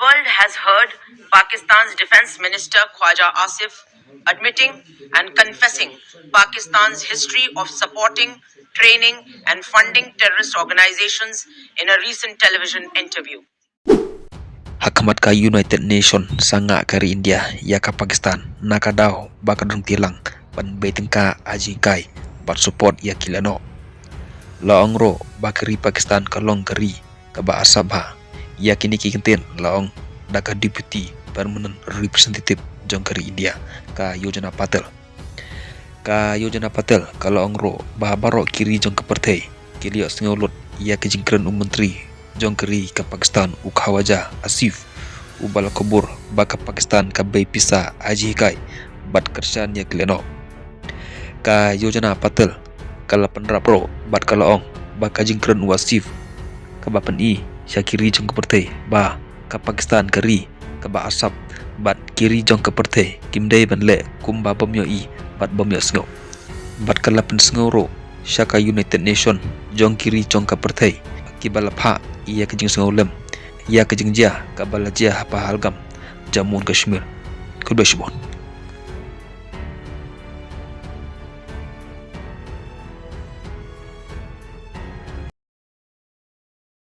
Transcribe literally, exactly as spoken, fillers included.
world has heard Pakistan's Defense Minister Khwaja Asif admitting and confessing Pakistan's history of supporting, training, and funding terrorist organizations in a recent television interview. Ha khmat ka United Nation sangah ka ri India ïa ka Pakistan na ka daw ba ka dang tilang ban bei tyngka ha jingkai bad support ïa ki lehnoh. La ong ruh ba ka ri Pakistan ka long ka ri kaba asap bha ïa kine ki kyntien la ong da ka Deputy Permanent Representative jong ka ri India, ka Yojana Patel. Ka Yojana Patel ka la ong ruh ba baroh ki ri jong ka pyrthei ki la ïohsngew lut ïa ka jingkren u Myntri jong ka ri ka Pakistan u Khawaja Asif, uba la khubor ba ka Pakistan ka bei pisa ha jinghikai bad kyrshan ïa ki lehnoh. Ka Yojana Patel ka la pynrap ruh bad ka la ong ba ka jingkren u Asif kaba pyni sha ki ri jong ka pyrthei ba ka Pakistan ka ri kaba asap bad ki ri jong ka pyrthei kim dei ban leh kumba bym ïohi bad bym ïohsngew. Bad ka la pynsngew ruh sha ka United Nation jong ki ri jong ka pyrthei kiba la phah ïa ka jingsngewlem ïa ka jingjia kaba la jia ha Pahalgam, Jammu and Kashmir. Khublei shibun.